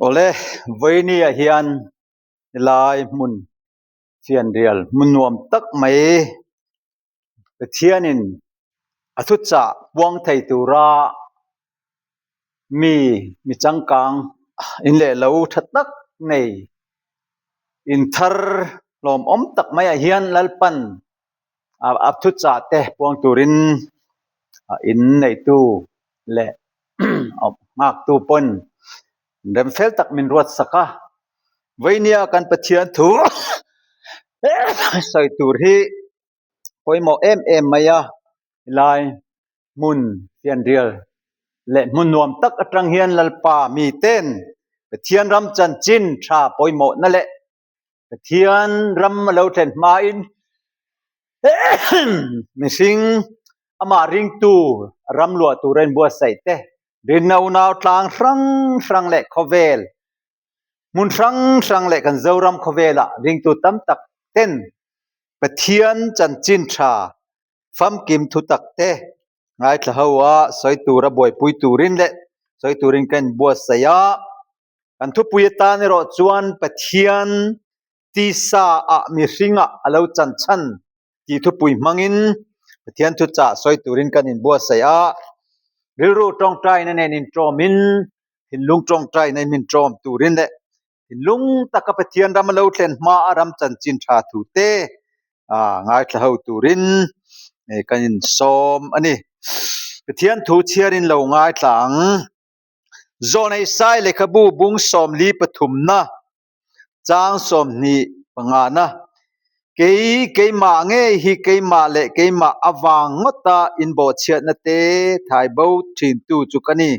Awle, vawinia hian helai hmun fianrial hmun nuam tak mai Pathianin a thuchah puang thei tura mi mi changkang in leh lo tha tak nei inthar hlawmawm tak maiah hian Lalpan a thuchah te puang turin in neitu leh nghaktu pawn rem fel tak min ruat sak a. Vawinia kan Pathian thu sawi tur hi pawimawh em em mai a, helai hmun fianrial leh hmun nuam tak atang hian Lalpa miten Pathian ram chanchin tha pawimawhna leh Pathian ram a lo thlen hmain mihring amah ringtu ram luah tura inbuatsaih te, rinna unau tlang hrang hrang leh khawvel hmun hrang hrang leh kan Zoram khawvelah ringtu tam tak ten Pathian chanchin tha famkim thu tak te ngaithla ho a sawi tura buaipui turin leh sawi turin ka inbuatsaih a. Kan thupui atan erawh chuan Pathian tisa ah mihringah a lo chan chhan tih thupui hmangin Pathian thuchah sawi turin kan inbuatsaih a. Rilru tawngtaina nen intawmin thinlung tawngtaina in min tawm turin leh thinlung taka Pathian ram a lo thlen hma a ram chanchin tha thu te ngaithla ho turin kan insawm a ni. Pathian thu chhiarin lo ngaithla ang. Zawhneih sai lehkhabu bung sawmli pathumna chang 25na Kei keimah ngei hi keimah leh keimah avang ngawta inbawhchhiatna te thai bo thintu chu ka ni.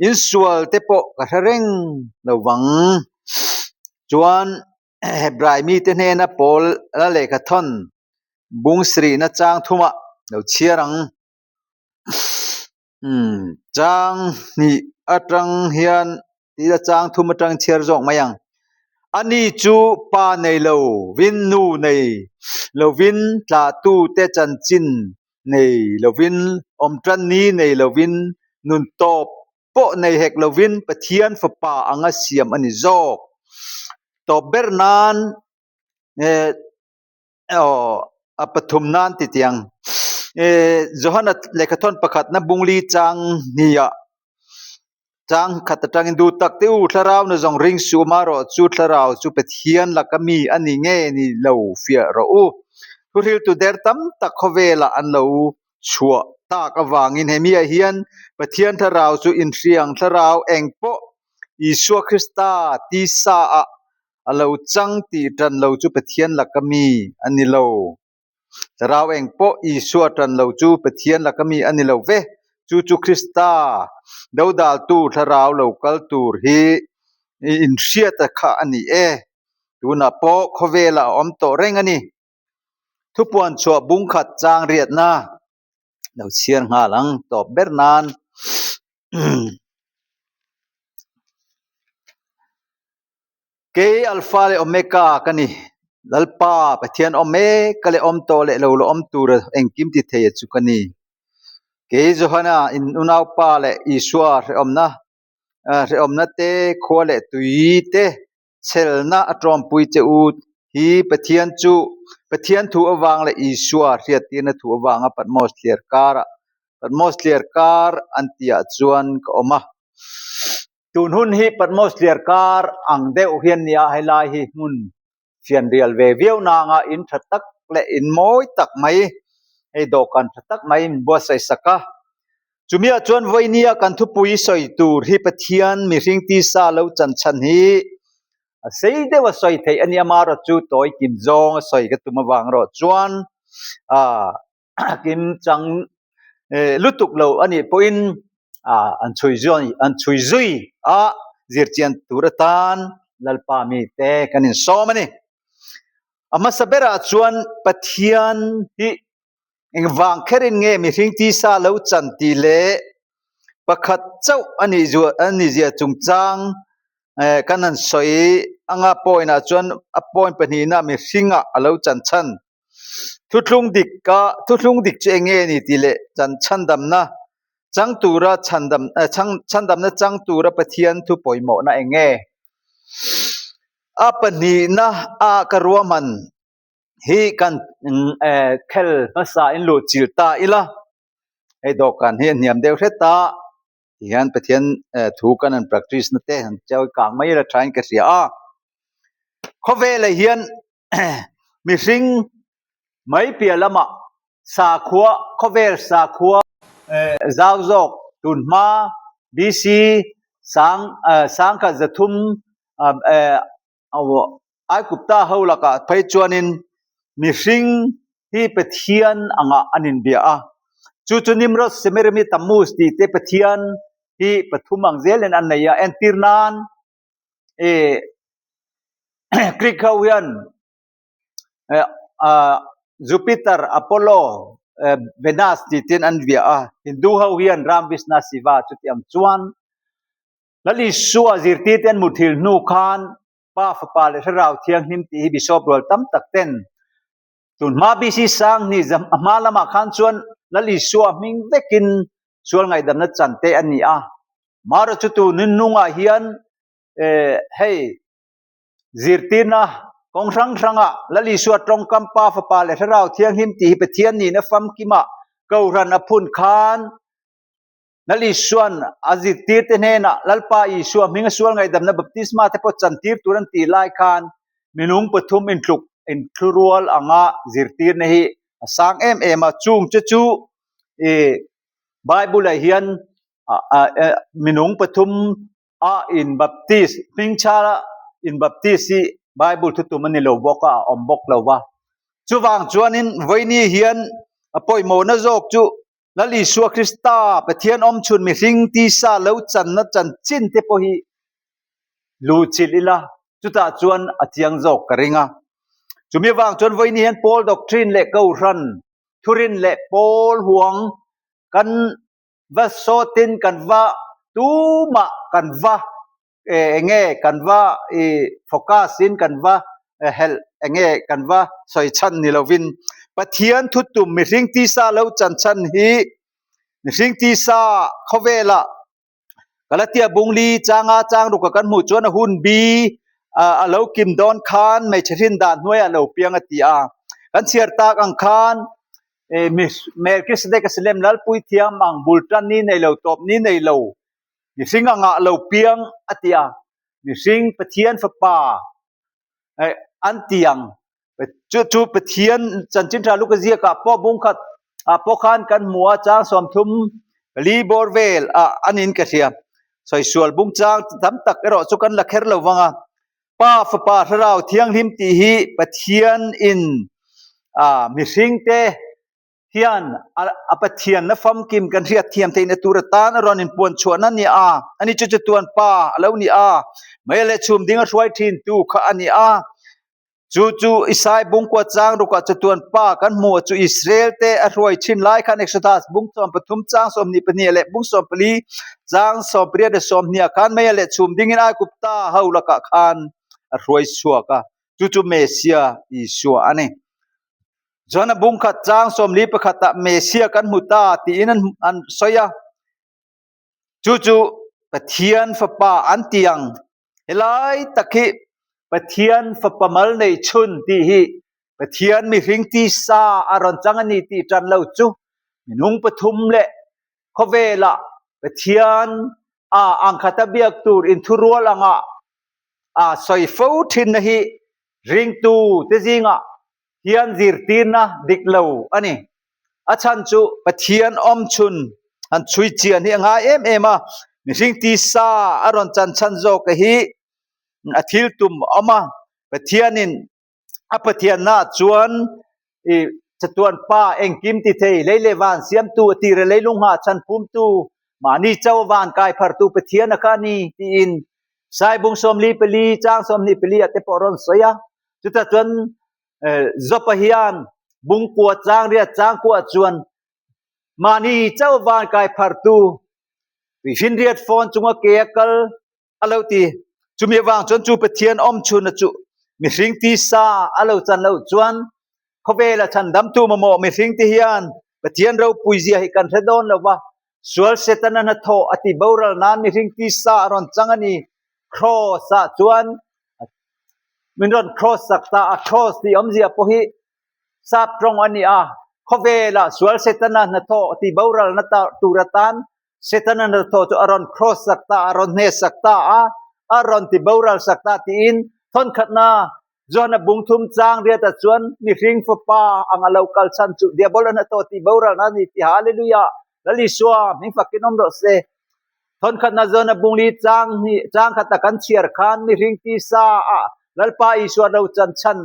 Insual te pawh ka hre reng lo vang. Chuan Hebrai mite hnena pawl la lehkhathawn bung sarihna chang thumah lo chhiar ang. Umm chang hnih atang hian tih a chang thum atang chhiar zawk mai ang. Ani chu pa nei lo vin nu nei lovin tlahtu te chanchin nei lovin awm tan ni nei lovin nun tawp pawh nei hek lovin Pathian fapa anga siam a ni zawk. Tawp ber nan eh Aw, a pathum nan ti tiang. Johana lehkhathawn pakhatna bungli chang hniah chang khat atangin duh tak te u thlarau na zawng ring suh ma rawh chu thlarau chu Pathian laka mi a ni nge ni lo fiah rawh u. Thuhriltu der tam tak khawvelah an lo chhuah tak avangin hemi ah hian Pathian thlarau chu inhriang thlarau eng pawh Isua Krista tisa ah A lo chang tih tan lo chu Pathian laka mi a ni lo. Thlarau eng pawh Isua tan lo chu Pathian laka mi a ni lo ve. Chu chu Krista dodaltu thlarau lo kal tur hi inhriata kha a ni e. Tunah pawh khawvelah a awm tawh reng a ni. Thupuan chhuah bungkhat chang riatna lo chhiar nghal ang tawp ber nan. Kei Alpha leh Omega ka ni. Lalpa, Pathian awm mek ka leh awm tawh leh lo la awm tura engkim ti thei a chu ka ni. Kei Johana in unaupa leh Isua hrehawmna hrehawmna te, khua leh tui te chhelna a tawmpui che u hi Pathian chu Pathian thu avang leh Isua hriattirna thu avanga Patmos thliar karah Patmos thliar kar an tihah chuan ka awm a. Tun hun hi Patmos thliar kar ang deuh hian nia helai hi hmun fianrial ve viau nanga in tha tak leh in mawi tak mai hei dawhkan tha tak mai min buatsaih sak a. Chumi ah chuan vawinia kan thupui sawi tur hi Pathian mihring tisa lo chan chhan hi a sei deuh a sawi theih a nia marawh chu tawi kim zawng a sawi ka tum avang erawh chuan ah kim chang lutuk lo a nih pawhin ah an chhui zui an chhui zui a zirchian tur atan Lalpa mite kan insawm a ni. A hmasa berah chuan Pathian hi Engvang kherin nge mihring tisa lo chan tih leh pakhat chauh a nih zuah a nih zia chungchang eh kan han sawi anga point ah chuan a point pahnihna mihringah a lo chan chhan. Thuthlung dik a, thuthlung dik chu eng nge ni tih leh chan chhandamna chang tura chhandam chhandamna chang tura Pathian thu pawimawhna eng nge? A pahnihna a ka ruahman hi kan khel hmasa in luh chilh ta ila, hei dawhkan hi a hniam deuh hret a, tihian Pathian thu kan han practice na te han chawi kang mai ila thain ka hria a. Khawvelah hian mihring mai piah lamah sakhua khawvel sakhua zau zawk tunhma BC sang sangkhat zathum Aikupta ho lakah phei chuanin mihring hi Pathian angah an inbia a, chu chu Nimrod, Semirami, Tammuz tih te Pathian hi pathum ang zelin an nei a, entir nan Greek ho hian Jupiter, Apollo, Venus tih ten an bia a, Hindu ho hian Ram, Vishna, Shiva chuti ang chuan Lal Isua zirtirte an muthil hnu khan Pa, Fapa leh Thlarau Thianghlim tih hi Bishop rual tam tak ten tun hma BC Sanghnih a hma lamah khan chuan Lal Isua hming vekin sual ngaihdamna chan te a ni a. Mara chu tu nungnungah hian hei zirtirna kawng hrang hrangah Lal Isua tawngkam Pa, Fapa leh Thlarau Thianghlim tih hi Pathian nihna famkimah Kohhran a phun khan Lal Isua'n a zirtirte hnenah Lalpa Isua hminga sual ngaihdamna baptisma te pawh chantir tur an tih lai khan minung pathum intluk inthlurual anga zirtirna hi a sang em em a. Chung che chu ih Bible-ah hian minung pathum a in baptist hmingchhara in baptist hi Bible thutum a ni lo bawk a, a awm bawk lo va. Chuvang chuanin vawiini hian a pawimawhna zawk chu Lal Isua Krista, Pathian awmchhun mihring tisa lo channa chanchin te pawh hi luhchilh ila, chutah chuan a chiang zawk ka ring a. Chumi avang chuan vawiini hian Paul doctrine leh Kohhran thurin leh Paul huang kan va sawtin kan va tumah kan va enge kan va i focus in kan va helh enge kan va sawi chhan ni lovin Pathian thutum mihring tisa lo chan chhan hi mihring tisa khawvela Galatia bungli changa chang ruka kan hmuh chuan a hun bi a lo kim dawn khan hmeichhe hrin dan hnuaiah lo piang a ti a. Kan chhiar tak ang khan Melkisedek a silem Lalpui thiam ang bul tan ni nei lo tawp ni nei lo Mihring a ngah lo piang a ti a, mihring Pathian fapa an ti ang. Chu chu Pathian chanchin tha Luka ziakah pawh bungkhat ah pawh khan kan hmu a, chang sawmthum pali bawr vel ah a niin ka hria. Sawi sual bung chang tam tak erawh chu kan la kher lo vang a. Pa fapa Thlarau Thianghlim tih hi Pathian in mihring te hian a Pathianna famkim kan hriat thiam theihna tur atan a rawn inpuan chhuahna a ni a, ani chu chatuan pa a lo ni a, mei leh chhum ding a hruai thin tu kha a ni a. Chu chu Isai bungkua chang rukah chatuan pa kan hmu a chu Israel te a hruai thin lai khan Exodus bung 13 chang 22 leh bung 14 chang 18 leh 20 ah khan mei leh chhum dingin Aigupta ho lakah khan a hruai chhuak a, chu chu Messia Isua a ni. Chuan a bungkhat chang 41 ah Messiah kan hmu ta tiin an an sawi a. Chu chu Pathian fapa an ti ang. Helai tak hi Pathian fapa mal nei chhun tih hi Pathian mihring tisa a rawn chang a ni tih tan lo chu minung pathum leh khawvelah Pathian a angkhata biak tur inthurual anga a sawi fo thinna hi ringtu te zingah hian zirtirna dik lo a ni. A chhan chu Pathian awm chhun han chhui chian hi a ngai em em a, mihring tisa a rawn chan chhan zawk hi a thil tum a awm a, Pathianin a Pathianna chuan i chatuan pa engkim ti thei lei leh van siamtu a tira leilung nghah chhan phumtu mahni cho van kai phartu Pathian a kha a ni tiin Saibung 44 chang 24 ah te pawh a rawn sawi a. Chutah chuan Jopa hian bungkua chang riat chang kuah chuan mahni chauh van kai phartu tuifinriat phone chunga ke a kal a lo ti. Chumi avang chuan chu Pathian awm chhuna chu mihring tisa a lo chan loh chuan. Khawvela chhandamtu mamawh mihringte hian Pathian ropuizia hi kan hre dawn lo va, sual Setana hnathawh a ti boral nan mihring tisa a rawn chang a ni. Kraws ah chuan min rawn kraws sak ta a, kraws tih awmzia pawh hi sap tawng a ni a, khawvela sual Setana hnathawh ti boralna tur atan Setana hnathawh chu a rawn kraws sak ta a, a rawn hne sak ta a, a rawn ti boral sak ta tiin thawnkhatna Johana bungthum chang riatah chuan mihring fapa ang a lo kal chhan chu diabol a hnathawh tih boralna a ni ti Hallelujah! Lal Isua hming fakin awm rawh se. Thawnkhatna Johana bungli chang hnih chang khata kan chhiar khan mihring tisa ah Lalpa Isua lo chan chhan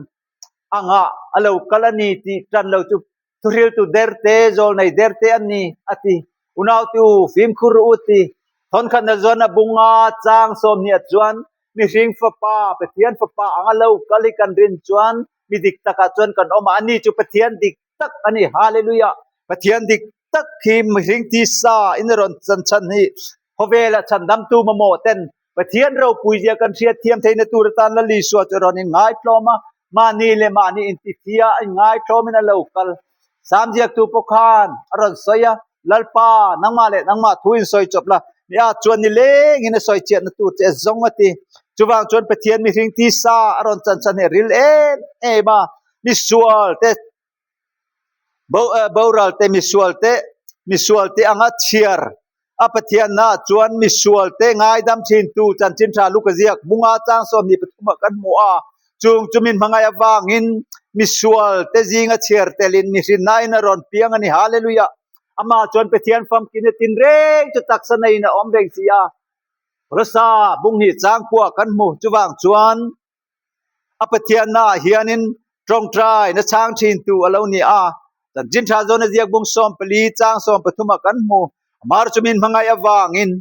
anga a lo kal a ni tih tan lo chu Thuhriltu derte, zawlnei derte an ni, a ti. Unautu, fimkhur rawh u, ti. Thawnkhatna zawn a bunga chang sawmhniah chuan mihring fapa, Pathian fapa anga lo kal hi kan rin chuan mi dik takah chuan kan awm a, ani chu Pathian dik tak a ni. Hallelujah! Pathian dik tak hi mihring tisa in a rawn chan chhan hi khawvela chhandamtu mamawh ten Pathian ropuizia kan hriat thiam theihna tur atan Lal Isua chu rawn inngaitlawm a, mahni leh mahni intithia a inngaitlawmin a lo kal. Sam ziaktu pawh khan a rawn sawi a, Lalpa, nangmah leh nangmah thu in sawi chawp la, mi a chuan ni lengin a sawi chiahna tur che a zawng a ti. Chuvang chuan Pathian mihring tisa a rawn chanchan hi a ril em em a, misual te Boral te misual te misual te anga chhiar a Pathianna chuan misual te ngaidam thintu chanchin tha Luka ziak bunga chang 23 ah kan hmu a, chung chu min hmangaih avangin misual te zinga chhiar telin mihrinnain a rawn piang a ni. Hallelujah! Amah chuan Pathian famkina tinreng chu taksa neiin a awm reng si a, Rasa bunghnih changkua kan hmu. Chuvang chuan A Pathianna ah hianin tawngtai na chhang thin tu a lo ni a, Chanchin Tha Zawna ziak bung 14 chang 13 ah kan hmu. Amar chu min hmangaih avangin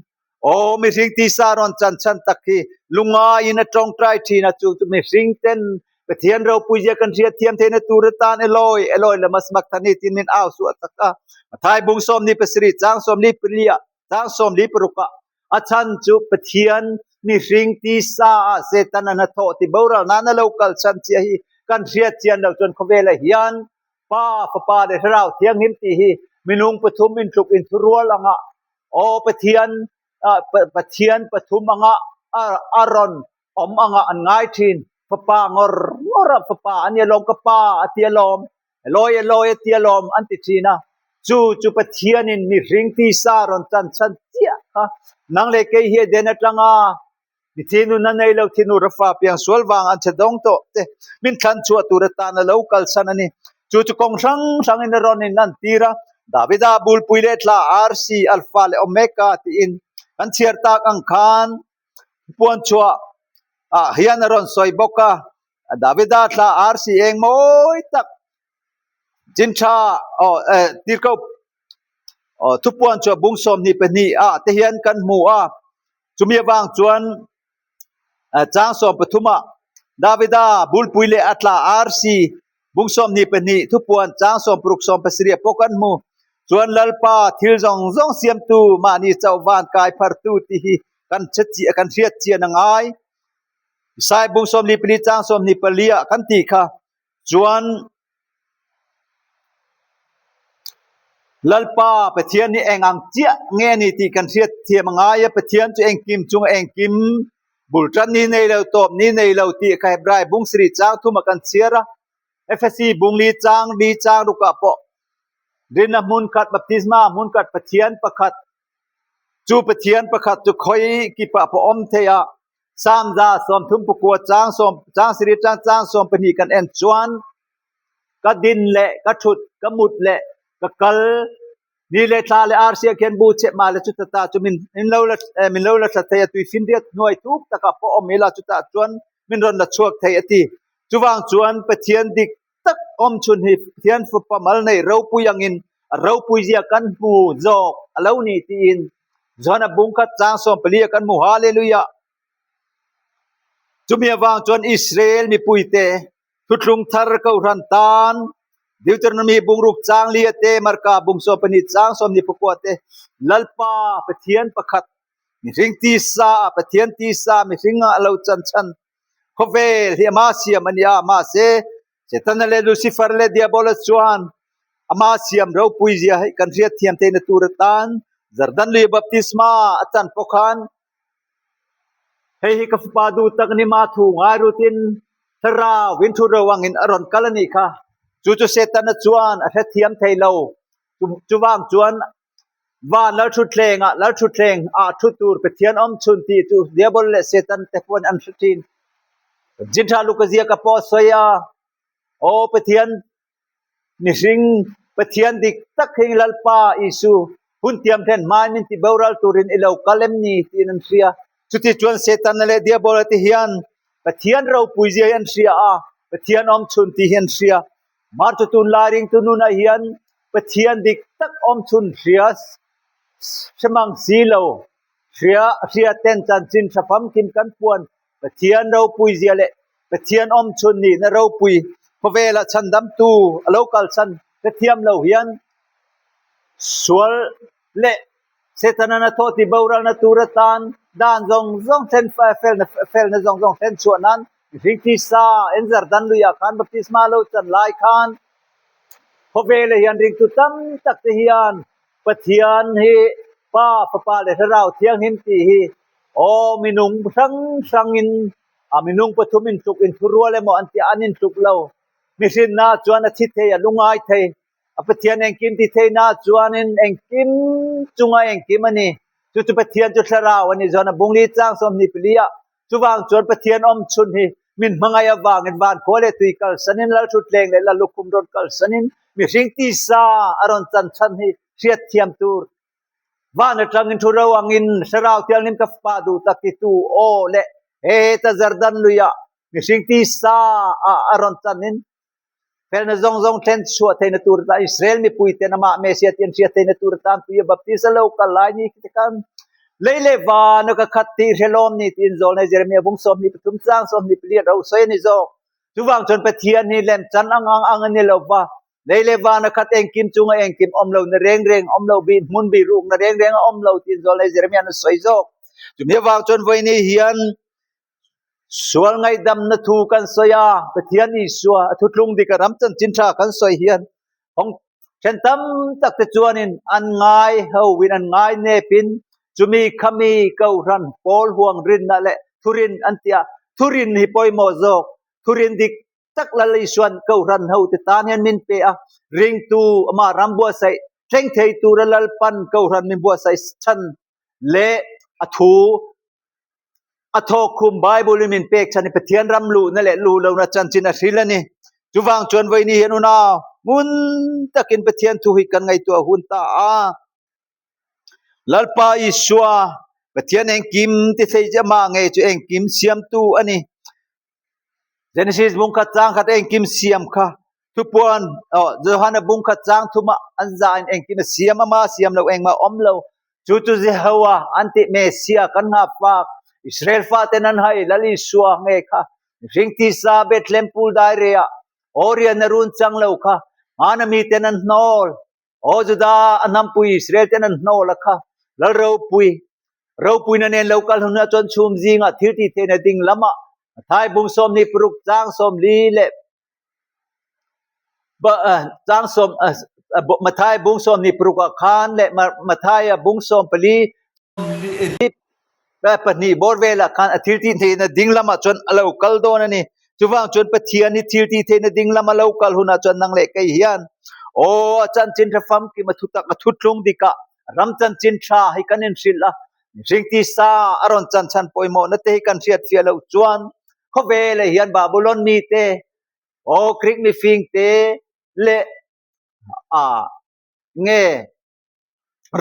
aw mihring tisa rawn chan chhan tak hi lungaiin a tawngtai thin a, chu chu mihring ten Pathian ropui zia kan hriat thiam theihna tur atan Eloi, Eloi lama sabachthani tiin min au suah tak a. Mathai bung 27 chang 44 ah chang 46 ah A chhan chu Pathian mihring tisa ah Satan a hnathawh ti boral nan a lo kal chhan chiah hi kan hriat chian loh chuan khawvelah hian Pa, Fapa leh Thlarau Thianghlim tih hi minung pathum intluk inthurual anga aw Pathian Pathian pathum anga a rawn awm anga an ngai thin. Fapa ngawr ngawr a fapa a nia lawm ka pa a ti alawm. Eloi Eloi a ti alawm an ti thin a, chu chu Pathianin mihring tisa rawn chan chhan chiah kha nang leh kei hi Eden atanga mi thinun a nei lo thinur a fa piang sual vang an che dawng tawh te min thlan chhuah tur atan a lo kalsan a ni. Chu chu kawng hrang hrangin a rawn in an tir a, Davida bulpui leh thla Arsi, Alpha leh Omega tiin kan chhiar tak ang khan puan chhuah ah hian a rawn sawi bawk a. Davida thla arsi eng mawi tak chin tha aw eh tirhkoh aw thupuan chu bung 22 ah te hian kan hmu a chumi avang chuan chang 13 ah Davida bulpui leh a tla arsi bung 22 thupuan chang 16 17 pawh kan hmu chuan Lalpa thil zawng zawng siamtu mahni chauh van kai phartu tih hi kan kan hriat chian a ngai. Isai bung 44 chang 24 ah kan tih kha chuan Lalpa Pathian hi eng ang chiah nge ni tih kan hriat thiam a ngai a, Pathian chu engkim chunga engkim bul tan ni nei lo tawp ni nei lo tih kha Hebrai bung sarih chang thuma kan chhiar a, Efesi bung li chang li chang rukah pawh rinna hmun khat baptisma hmun khat Pathian pakhat chu Pathian pakhat chu khawi kipah pawh awm thei a, Samza 39 chang sawm chang sarih atang chang 12 kan en chuan ka din leh ka thut ka mut leh ka kal ni leh thla leh arsi ah khian bu cheh mah leh chuta ta chu min min lo la min lo la thla thei a tui finriat hnuai tuk takah pawh awm ila chutah chuan min rawn la chhuak thei a ti. Chuvang chuan Pathian dik tak awm chhun hi Pathian fapa mal nei ropui angin a ropui zia kan hmu zawk a lo ni tiin Johana bung khat chang 14 ah kan hmu Hallelujah! Chumi avang chuan Israel mipuite thuthlung thar kohhran tan Deuteronomy bungruk chang li te Marka bung 12 chang 24 te Lalpa Pathian pakhat mihring tisa a Pathian tisa mihring a lo chan chhan khawvel hi ama siam a ni a mahse. Setana leh Lucifer leh Diabola chuan ama siam ropui zia hi kan hriat thiam theihna tur atan Jordan lui baptisma a chan pawh khan hei hi ka fapa duh tak ni ma thu ngai rutin thlarau in thu ro angin a rawn kal a nih kha. Chu chu Setana chuan a hrethiam thei lo. Chuvang chuan Van Lalthutthleng ah Lalthutthleng ah thu tur Pathian awm chhun tih chu Diabol leh Satan te pawn an hre thin. Jintha Luka ziaka pawh a sawi a, Aw Pathian mihring, Pathian dik tak heng Lalpa Isu hun tiam thlen hmain min ti boral turin i lo kal em ni? tiin an hria. Chuti chuan Setana leh Diabola te hian Pathian ropui zia hi an hria a, Pathian awm chhun tih hi an hria. Mar chu tunlai ringtu nunah hian Pathian dik tak awm chhun hria hremang si lo, hria hria ten chanchin tha famkim kan puan Pathian ropui zia leh Pathian awm chhun nihna ropui khawvela chhandamtu a lo kalsan hrethiam lo hian sual leh Setanan a thawh ti boralna tur atan dan zawng zawng thlen felna felna zawng zawng thlen chhuah nan mihring tisa en Jordan luiah khan baptisma lo chan lai khan khawvela hian ringtu tam tak te hian Pathian hi Pa, Fapa leh Thlarau Thianghlim tih hi aw minung hrang hrangin a minung pathum intluk inthurual emaw an tia an intluk lo. Mihrinna chuan a thi thei a lungai thei. A Pathian engkim ti theihna chuanin engkim chunga engkim a ni. Chu chu Pathian chu thlarau a ni zawn a bungli chang 24 ah. Chuvang chuan Pathian awm chhun hi min hmangaih avangin van khua leh tui kalsanin Lalthutthleng leh Lallukhum rawn kalsanin mihring tisa a rawn chan chhan hi hriatthiam tur van atangin thu ro angin thlarau thianghlim ka fapa duh tak titu aw leh heta Jordan luiah mihring tisa ah a rawn chanin Felna zawng zawng thlen chhuah theihna tur atan Israel mipuiten amah Messiah tih an hriat theihna tur atan Tuia Baptist a lo kal lai ni khi te khan lei leh vana ka khat tih hre lawm ni tiin zawlnei Jeremiah bung 23 chang 24 ro sawi a ni zawk. Chuvang chuan Pathian hi lemchan ang ang ang a ni lo va, lei leh vana khat engkim chunga engkim awm lo na reng reng awm lo bih hmun bih rukna reng reng a awm lo tiin zawlnei Jeremiah an sawi zawk. Chumi avang chuan vawiini hian Sual ngaihdamna thu kan sawi a, Pathian Isua a thutlung dik a ram chanchin tha kan sawi hian hawng then tam tak te chuanin an ngai hoin an ngai nepin chumi khami kohhran pawl huang rinna leh thurin an ti a, thurin hi pawimawh zawk, thurin dik tak Lal Isuan kohhran hote tan hian min pe a, ringtu amah ram buatsaih thleng thei tura Lalpan kohhran min buatsaih chhan leh a thu A thawkkhum Bible in min pek chhan hi Pathian ram luhna leh luh lohna chanchin a hril a ni. Chuvang chuan vawiini hian unau ngun takin Pathian thu hi kan ngaihtuah hun ta a. Lalpa Isua, Pathian engkim ti thei che amah ngei chu engkim siamtu a ni. Genesis bung khat chang khat engkim siam kha thupuan oh Johana bung khat chang thuma an za in engkim a siam ama siam lo engmah awm lo chu chu Jehowa an tih Messia kan nga fak Israel fa ten an hai Lal Isua nge kha mihring tisa Bethlehem pul dai re ah Orian a run chang lo kha hmana mi ten an hnawl Aw Juda a hnampui Israel ten an hnawl a kha Lal ropui ropuina nen lo kal hunah chuan chhum zingah thil tih theihna ding lamah Mathai bung 26 chang 40 leh chang sawm Mathai bung 26 ah khan leh Mathai bung 14 pahnih bawr velah khan a thil tih theihna ding lamah chuan a lo kal dawn a ni. Chuvang chuan Pathian hi thil tih theihna ding lama lo kal hunah chuan nang leh kei hian aw a chanchin tha famkim a thutak a thuthlung dikah ram chanchin tha hi kan inhrilh a, mihring tisa a rawn chan chhan pawimawhna te hi kan hriat fiah loh chuan khawvelah hian Babylon mite aw Greek mifing te leh a nge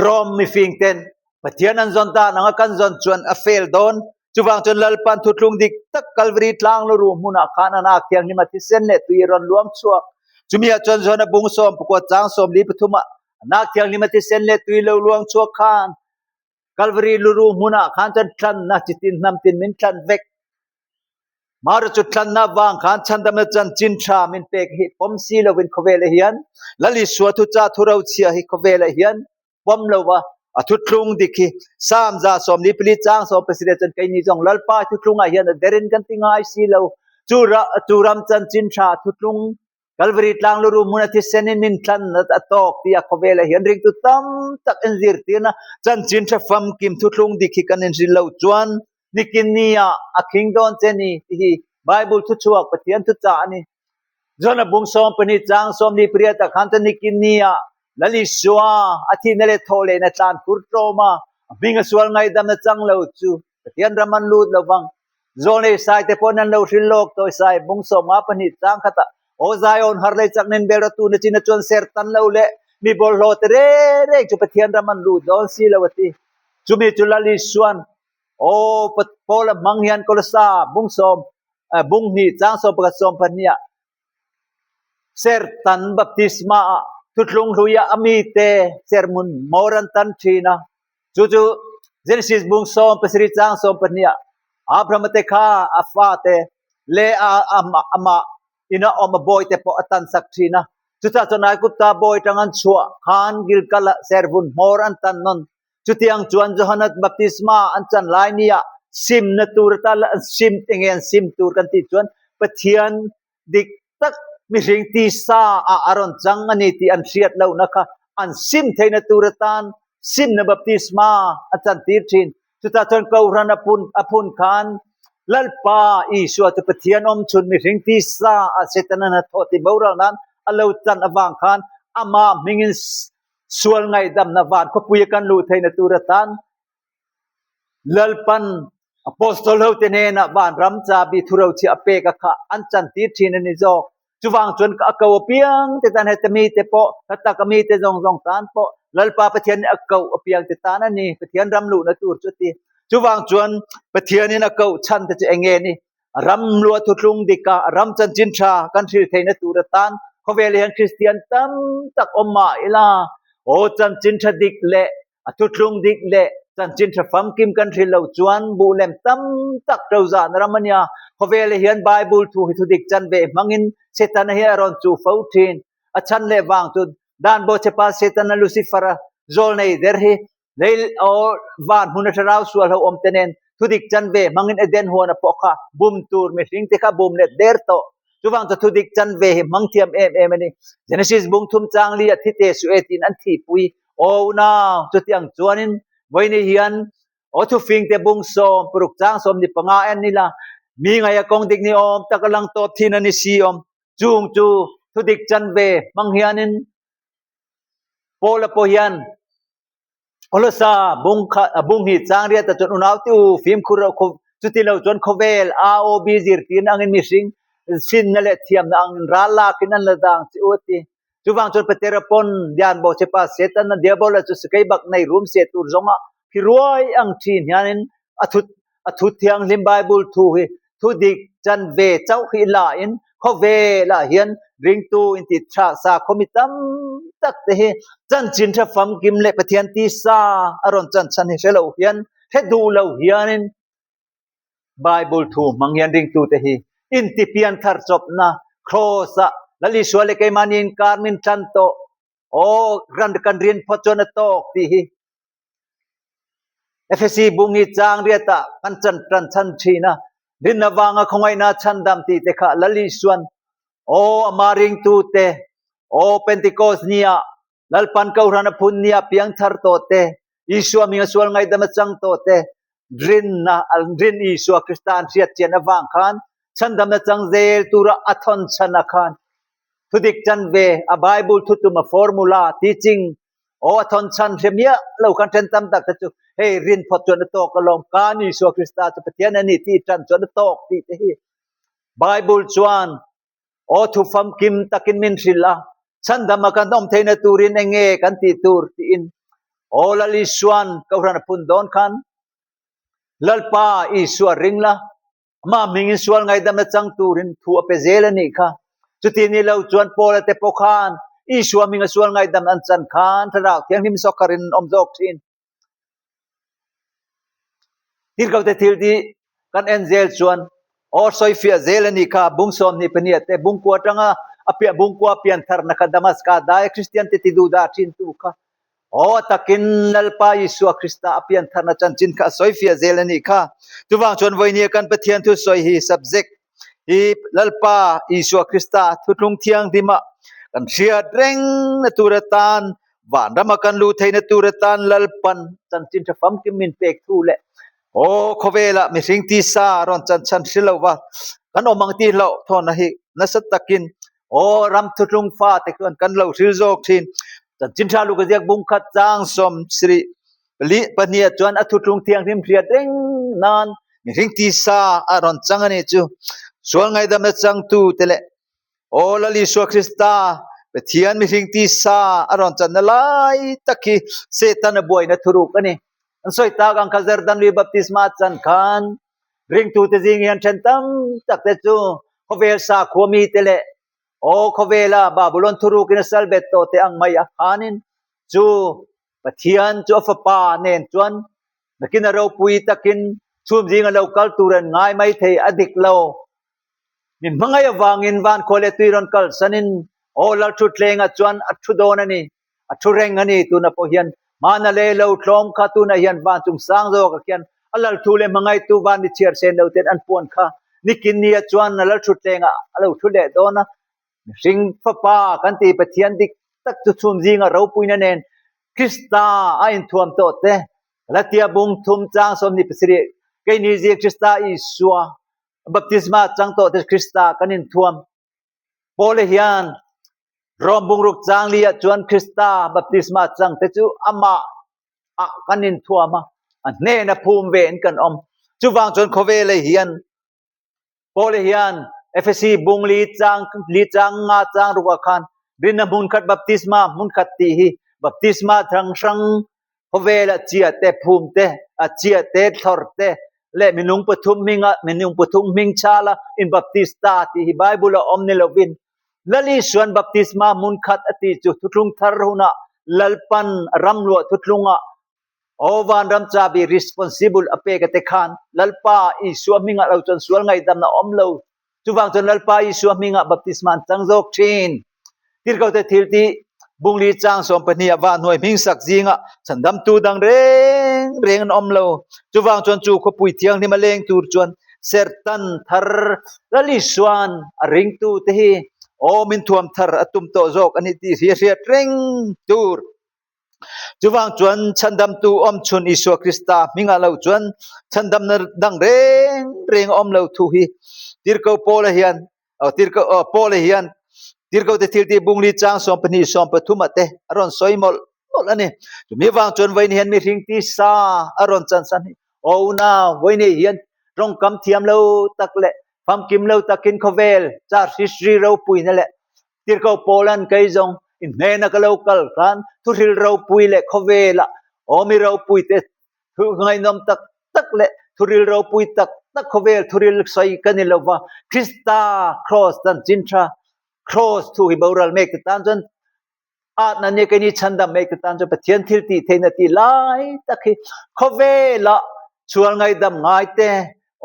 Rom mifing ten Pathian an zawn dan anga kan zawn chuan a fail dawn. Chuvang chuan Lalpan thutlung dik tak Kalvari tlang lu ruh hmunah khan an ak thianghlim a thisen leh tui a rawn luang chhuak. Chumi ah chuan Johana bung sawm pakua chang 43 ah an ak thianghlim a thisen leh tui lo luang chhuak khan Kalvari lu ruh hmunah khan chuan tlanna chitin hnam tin min tlan vek. Mara chu tlanna vang khan chhandamna chanchin tha min pek hi pawm si lovin khawvelah hian Lal Isua thucha thurochhia hi khawvelah hian pawm lova a thuthlung dik hi Psalm 44 chang 17 chuan keini zawng Lalpa thuthlungah hian a derin kan ti ngai si lo. Chu chu ram chanchin tha thutlung Kalvari tlang lurum hmun a thisen in min thlan a tawk ti a khawvel ah hian ringtu tam tak in zirtirna chanchin tha famkim thuthlung dik hi kan inhrilh loh chuan nikin ni ah a khing dawn che ni ti hi Bible thuchhuak Pathian thuchah a ni. John a bung 12 chang 48 ah khan chuan nikin ni ah Lal Isua a thihna leh thawh lehna tlan phur tlawm a, a hming a sual ngaihdamna chang lo chu Pathian ram an lut lo vang. Zawlnei sai te pawhin an lo hrilh lawk tawh i sai bung 52 chang khatah Aw Zion har lei chak nen bel ratu na chin a chuan ser tan lo leh mi bawlhhlawh te reng reng chu Pathian ram an lut dawn si lo a ti. Chumi chu Lal Isuan Aw Paul a hmang hian Kolosa bung sawm bung hnih chang 11 12 ah Sertan baptisma ah thuthlung hluia a mite serhmun hmawr an tan thin a. Chu chu Genesis bung 17 chang 12 ah Abraham te kha a fate leh amah ina awm a bawi te pawh a tan sak thin a. Chutah chuan Aigupta bawi tang an chhuah khan Gilgal ah serhmun hmawr an tan nawn. Chutiang chuan Johana baptisma an chan lai ni ah simna tur ata an sim enge an sim tur kan tih chuan Pathian dik tak mihring tisa ah a rawn chang a ni tih an hriat lohna kha an sim theihna tur atan simna baptisma a chan tir thin. Chutah chuan Kohhran a phun a phun khan Lalpa Isua chu Pathian awm chhun mihring tisa ah Setana hnathawh tih boral nan a lo chan avang khan amah hmingin Sual ngaihdamna van khawpui a kan luh theihna tur atan Lalpan Apostol hote hnenah vanram chabi thurochhiah a pek a kha an chantir thin a ni zawk. Chuvang chuan a ko apiang te tan heta mite pawh, hla taka mite zawng zawng tan pawh Lalpa Pathian nih a koh apiang te tan a ni, Pathian ram luhna tur chu a ti. Chuvang chuan Pathianin a koh chhan te chu eng nge ni? Ram lua thutlung dika ram chanchin tha kan hrilh theihna tur atan khawvel hian Kristian tam tak awm mah ila, aw chanchin tha dik leh a thutlung dik leh chanchin tha famkim kan hrilh loh chuan buh lem tam tak to zahna ram a nia. Khawvel hian Bible thu hi thudik chanve hmangin Setana hi a rawn chuh fo thin. A chhan leh vang chu dan bawhchhepa Setana Lucifer-a zawl nei der hi Lei aw van hmun a thlarau sual ho awm te nen thudik chanve hmangin Eden huan a pawh kha bum tur mihring te kha bum let der tawh. Chuvang chu thudik chanve hi hmang thiam em em a ni. Genesis bung thum chang li a thi te su e tiin an thihpui. Aw unau, chutiang chuanin vawiini hian aw thufing te bung 16 chang 15 en ila mi ngaia kawng dik ni awm tak a lang tawp thin a ni si awm. Chung chu thudik chanve hmang hianin Paula pawh hian Kolosa bung kha bung hi chang riat ah chuan unau te u fimkhur reuh khaw chuti lo chuan khawvel AOB zirtirna angin mihring finna leh thiamna angin ral lakin an la dang che u a ti. Chuvang chuan Petera pawn Dian Bawhchepa Setana Diabola chu sakei bak nei rum se tur zawnga phi ruai ang thin hianin a thut a thu thianghlim Bible thu hi thu dik chan ve chauh hi la in khawvel ah hian ringtu inti tha sa khawmi tam tak te hi chanchin tha famkim leh Pathian tisa a rawn chan chhan hi hre lo hian hre duh lo hianin Bible thu hmang hian ringtu te hi inti pian thar chawpna Kraws ah Lal Isua leh keimahni inkar min tan tawh aw ran kan rin phawt chuan a tawk tih hi Efesi bung hi chang riatah kan chan tan chhan thin a, rin avanga khawngaihna chhandam tih te kha Lal Isuan aw ama ringtu te aw Pentecost nia Lalpan Kohhran a phun nia piang thar tawh te Isua hminga sual ngaihdam a chang tawh te rinna rin Isua Krista an hriat chian avang khan chhandamna chang zel tura a thawn chhan a khan thudik chan ve a Bible thutum a formula teaching Aw a thawn chhan hre miah lo khan then tam tak te chu hei rin phawt chuan a tawk alawm kan Isua Krista chu Pathian a ni tih tan chuan a tawk tih te hi Bible chuan aw thu famkim takin min hrilh a chhandam a kan awm theihna turin enge kan tih tur tiin aw Lal Isuan Kohhran a phun dawn khan Lalpa Isua ring la Amah hmingin sual ngaihdamna chang turin thu a pe zel a nih kha. Chuti ni lo chuan Paula te pawh khan Isua hminga sual ngaihdam an chan khan Thlarau Thianghlim sawkharin an awm zawk thin. Tirhkohte thil tih kan en zel chuan aw sawifiah zel a nih kha. Bung 22 te bungkua atanga a piah bungkua piantharna kha Damaska daia Kristiante ti duhdah thintu kha Aw, a takin Lalpa Isua Krista a piantharna chanchin kha a sawifiah zel a nih kha. Chuvang chuan vawinia kan Pathian thu sawi hi subject. Hi Lalpa Isua Krista thuthlung thianghlima kan hriat reng na tur atan vanrama kan luh theihna tur atan Lalpan chanchin tha famkim min pek thu leh aw khawvela mihring tisa rawn chan chhan hre lova kan awm ang tih hlauh thawnna hi nasa takin aw ram thuthlung fate chuan kan lo hril zawk thin. Chanchin tha luka ziak bung khat chang sawm sarih pali pahniha chuan a thuthlung thianghlim hriat reng nan mihring tisa a rawn chang a ni chu. Sual ngaihdamna changtu te leh aw Lal Isua Krista Pathian mihring tisa a rawn channa lai tak hi Setana buaina thuruk a ni. An sawi tak ang kha Jordan lui baptisma chan khan Ringtute zing hian then tam tak te chu khawvel sakhua mite leh aw khawvela Babulon thurukin a sal bet tawh te ang mai a khanin chu Pathian chu a fapa nen chuan nakin a ropui takin chhum zinga lo kal tur an ngai mai thei a dik lo. Min hmangaih avangin van khua leh tui rawn kalsanin aw Lalthutthlengah chuan a thu dawn a ni. A thu reng a ni, tuna pawh hian hmana leh lo tlawm kha tunah hian van chung sang zawkah khian a lal thu leh hmangaihtu van ni chhiar sen lo ten an puan kha nikin nia chuan a lal thutthlengah a lo thu leh dawn a. Mihring fapa kan tih Pathian dik tak chu chhum zinga ropuina nen Krista a inthuam tawh te, Galatia bung thum chang 27 keini zing Krista Isua baptisma chang tawh te Krista kan inthuam. Paula hian Rom bungruk chang li ah chuan Krista baptisma chang te chu amah ah kan inthuam a, a hnena phum ve in kan awm. Chuvang chuan khawvela hian Paula hian Efesi bung li chang li chang nga chang ruk ah khan rinna hmun khat baptisma hmun khat tih hi baptisma hrang hrang Khawvela chia te, phum te, a chia te, thlawr te leh minung pathum hminga minung pathum hming chhala in baptista tih hi Bible a awm ni lovin Lal Isuan baptisma hmun khat a tih chu thuthlung thar hunah Lalpan ram luah thuthlungah aw vanram chabi responsible a pek a te khan Lalpa Isua hmingah lo chuan sual ngaihdamna awm lo Chuvang chuan Lalpa Isua hmingah baptisma an chang zawk thin. Tirhkohte thiltih bungli chang 12 ah vahnuai hming sak zingah chhandamtu dang reng reng an awm lo. Chuvang chuan chu khawpui thianghlim a leng tur chuan serhtan thar Lal Isua'n a ringtu te hi awm in thuam thar a tum tawh zawk a ni tih hi a hriat reng tur. Chuvang chuan chhandamtu awmchhun Isua Krista hmingah lo chuan chhandamna dang reng reng a awm lo thu hi Tirhkoh Paula hian Tirhkoh Paula hian Tirhkohte thiltih bungli chang 12 13 ah te a rawn sawi mawlh mawlh a ni. Chumi avang chuan vawiin hian mihring tisa a rawn chansan hi aw unau vawiin hian tawngkam thiam lo tak leh famkim lo takin khawvel char history ropuina leh Tirhkoh Paulan kei zawng i hnena ka lo kal khan thuhril ropui leh khawvela awmi ropui te thu ngaihnawm tak tak leh thuril ropui tak tak khawvel thuril sawi ka ni lova Krista Kraws chanchin tha Kraws thu hi boral mek te tan chuan atna nia keini chhandam mek te tan chuan Pathian thil tih theihna tih lai tak hi khawvela chhual ngaihdam ngai te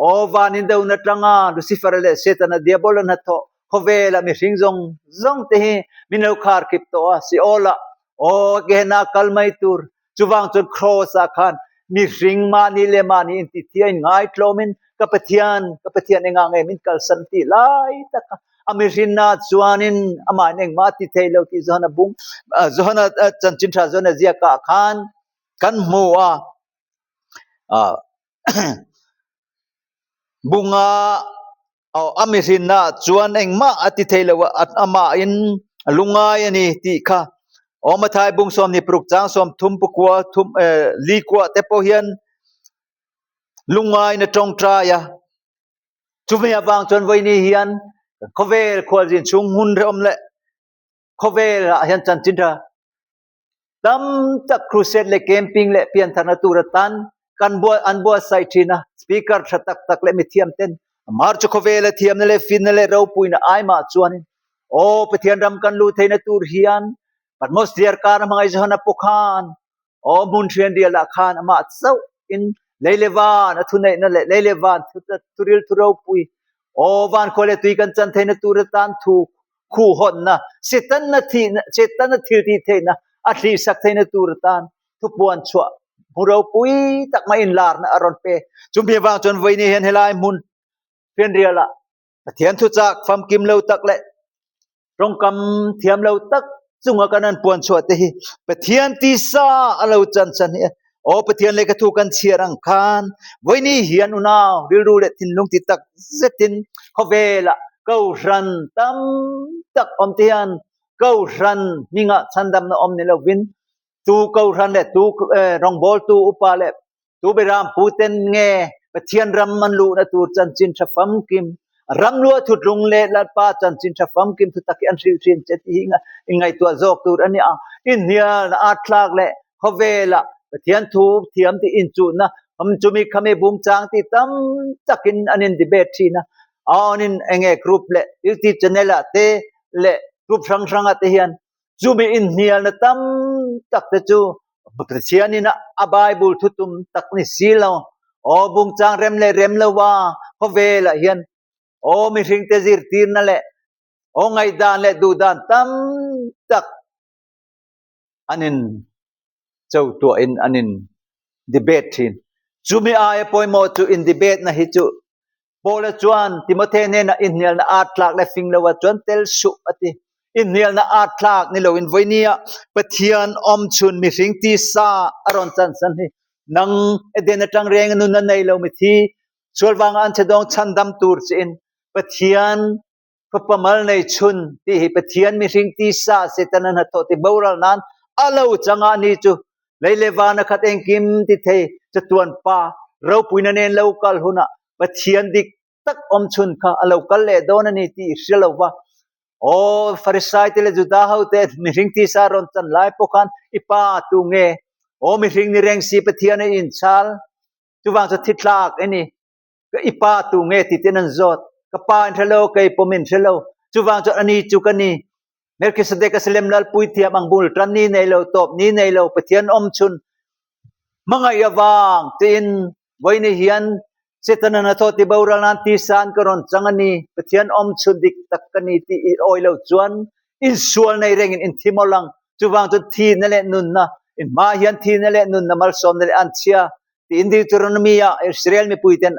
aw van indona tanga Lucifer leh Setana Diabola hnathawh Khawvela mihring zawng zawng te hi min lo khar khip tawh a, Seol-ah aw Gehenna kal mai tur. Chuvang chuan Kraws-ah khan mihring mahni leh mahni intithia in ngaitlawmin ka Pathian, ka Pathian engah nge min kalsan tih lai tak a a mihrinna chuanin amahin engmah a ti thei lo tih Johana bung, Johana chanchin tha Johana ziakah khan kan hmu a. Bunga Aw, a mihrinna chuan engmah a ti thei lo a, amahin a lungai a ni tih kha. Aw, Mathai bung 26 chang 30 pakua thum li kuah te pawh hian lungain a tawngtai a. Chumi avang chuan vawiini hian khawvel khualzin chhung hun hrehawm leh khawvelah hian chanchin tha Tam tak crusade leh camping leh piantharna tur atan kan buai an buatsaih thin a, speaker tha tak tak leh mithiam ten amar chu khawvela thiamna leh finna leh ropuina ai mah chuanin aw Pathian ram kan luh theihna tur hian Patmos thliarkar a hmangaih Johana pawh khan aw hmun thian rial ah khan amah chauh in lei leh van a thuneihna leh lei leh van thuril thu ropui aw van khua leh tui kan chan theihna tur atan thu khuhhawnna, Setana thihna, Setana thil tih theihna a thlihsak theihna tur atan thupuan chhuah hmu ropui tak mai inlarna a rawn pe. Chumi avang chuan vawiin hian helai hmun fianrialah. Pathian thuchak famkim lo tak leh tawngkam thiam lo tak chunga kan an puan chhuah te hi Pathian tisa a lo chan chan hi aw Pathian lehkha thu kan chhiar ang khan vawiini hian unau rilru leh thinlung ti tak zetin khawvelah kohhran tam tak awm te hian kohhran hmingah chhandamna awm ni lovin tu kohhran leh tu rawngbawltu upa leh Tu Beram pu ten nge Pathian ram an luhna tur chanchin tha famkim, ram luah thutlung leh Lalpa chanchin tha famkim thutak hi an hrilh thin che tih hi i ngaihtuah zawk tur a ni a. Inhnialna at thlak leh khawvela Pathian thu thiam tih inchuhna chumi khami bungchang tih tam takin an in debate thin a. Awn in enge group leh YouTube channel ah te leh group hrang hrang ah te hian Chumi inhnialna tam tak te chu Pathianin a Bible thutum tak ni si lo. Aw bungchang rem leh rem lo a khawvelah hian aw mihringte zirtirna leh aw ngaihdan leh duhdan tam tak an in cho tuahin an in debate thin. Chumi aia pawimawh chu in debate na hi chu Paula chuan Timothy hnenah inhnialna at tlak leh fing loah chuan tel suh a ti. Inhnialna at tlak ni loin vawinia Pathian awm chhun mihring tisa a rawn chansan hi nang Eden atang renga nun a nei lo mithi sual vanga an che dawng chhandam tur chiin Pathian Fapa mal nei chhun tih hi Pathian mihring tisa Satan a hnathawh ti boral nan a lo chang a ni chu lei leh van a khat engkim ti thei chatuan pa ropuina nen lo kal hunah Pathian dik tak awm chhun kha a lo kal leh dawn a ni tih i hria lo va. Aw, Farisai te leh Juda ho te mihring tisa rawn chan lai pawh khan i pa tu nge? Aw, mihring ni reng si Pathian a inchhal. Chuvang chu thi tlak i ni. Ka i pa tu nge ti ten an zawt. Ka pa in hre lo, kei pawm in hre lo. Chuvang chuan ani chu ka ni. Melkisedek a Salem lal puithiam ang bul tan ni nei lo, tawp ni nei lo, Pathian awm chhun hmangaih avang tiin vawiin hian Setana hnathawh ti boral nan tisa an ka rawn chang a ni. Pathian awm chhun dik tak ka ni tih i awi lo chuan insual nei rengin in thi mawlh ang. Chuvang chuan thihna leh nunna, in hma hian thihna leh nunna malsawmna leh anchhia tiin Deuteronomy-ah Israel mipuiten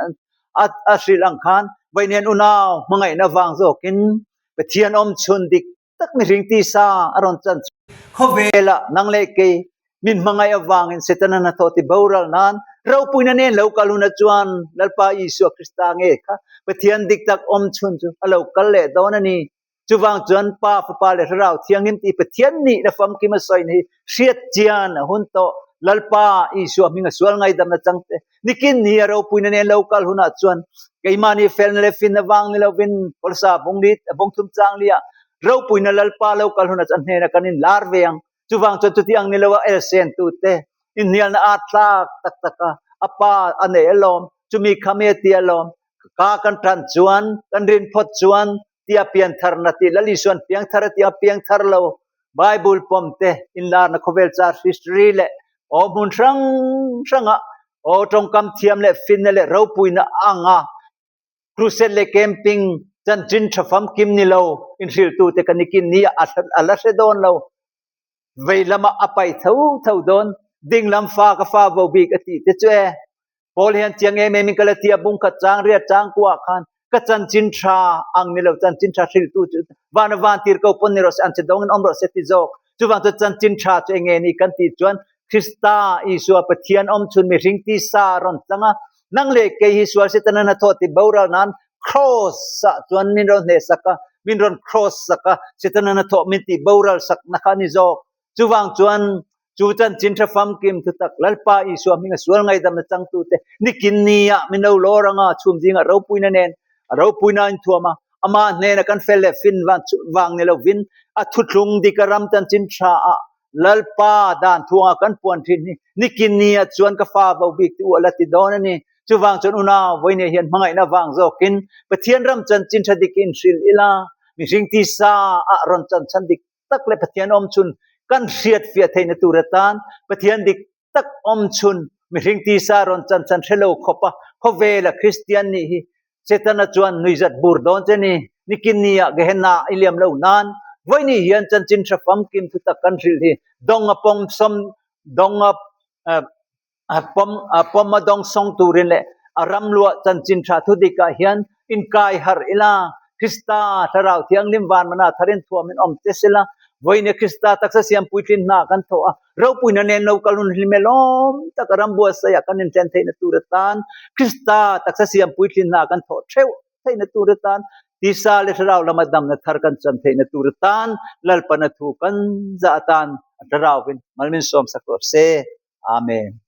a hrilh ang khan vawiin unau hmangaihna vang zawkin Pathian awm chhun dik tak mihring tisa a rawn chan chu. Khawvelah nang leh kei min hmangaih avangin Setana hnathawh ti boral nan ropuina nen lo kal hunah chuan Lalpa Isua Krista nge kha Pathian dik tak awm chhun chu a lo kal leh dawn a ni. Chuvang chuan Pa, Fapa leh Thlarau Thianghlim tih Pathian nihna famkim a sawina hi hriat chian a hun tawh. Lalpa Isua hminga sual ngaidamna changte nikin ni a ropuina nen lo kal hunah chuan keimahni felna leh finna vang ni lovin Kawlsa bung li bung thum chang liah ropuina Lalpa lo kal hunah chuan a hnenah kan inlar ve ang. Chuvang chuan chuti ang ni lo a elsen tute inhnialna at tlak tak tak a, a pa a nei alawm, chumi khami a ti alawm, ka kan tan chuan kan rin phawt chuan tia piantharna tih Lal Isuan piangthar a tia piangthar lo Bible pawm te inlarna khawvel char history leh aw hmun hrang hranga aw tawngkam thiam leh finna leh ropuina anga crusade leh camping chanchin tha famkim ni lo inhrilhtute ka nikin ni a la hre dawn lo. Vei lamah a pai tho tho dawn dinglam fa ka fa vo bik a tih te chu e. Paul hian chiang em em in ka la ti a, bung khat chang riat chang kuah khan ka chanchin tha ang ni lo chanchin tha hriltu chu van a van tir ko pawn ni rawh se an che dawng in awm rawh se ti zawk. Chuvang chu chanchin tha chu enge ni kan tih chuan Krista Isua Pathian awm chhun mihring tisa a rawn tlang a, nang leh kei hi sual Setana hnathawh ti boral nan Cross ah chuan min rawn hneh sak a, min rawn cross sak a, Setana hnathawh min tih boral sak na kha a ni zawk. Chuvang chuan chu chanchin tha famkim thutak Lalpa Isua hminga sual ngaidamna changtute nikin nia min lo lawr anga chhum zingah ropuina nen a ropuina a inthuam a, amah hnena kan fel leh fin vang ni lovin a thuthlung dika ram chanchin tha ah Lalpa dan thuanga kan puan thin hi nikin nia chuan ka fa vo bik ti u a la ti dawn a ni. Chuvang chuan unau vawinia hian hmangaihna vang zawkin Pathian ram chanchin tha dik inhrilh ila mihring tisa ah rawn chanchan dik tak leh Pathian awm chhun kan hriat fiah theihna tur atan Pathian dik tak awm chhun mihring tisa rawn chanchan hre lo khawp a khawvela Kristian nih hi Setana chuan nuihzat bur dawn che ni. Nikin nia Gehenna i liam lo nan vawiini hian chanchin hra famkim thutak kan hrilh hi dawng a pawm sawm dawng a pawm pawm a dawng sawng turin leh a ram luah chanchin tha thudik ah hian inkai harh ila. Krista Thlarau Thianghlim vanmana tharin thuamin awm che sela, vawiin Krista taksa siam puitlin hna kan thawh a, ropuina nen lo kal hun hlim e lawm tak a ram buatsaih ah kan inthen theihna tur atan Krista taksa siam puitlin hna kan thawh theuh theihna tur atan tisa leh thlarau lama damna thar kan chan theihna tur atan Lalpana thu kan zah atan a thlarauvin mal min sawmsak rawh se. Amen.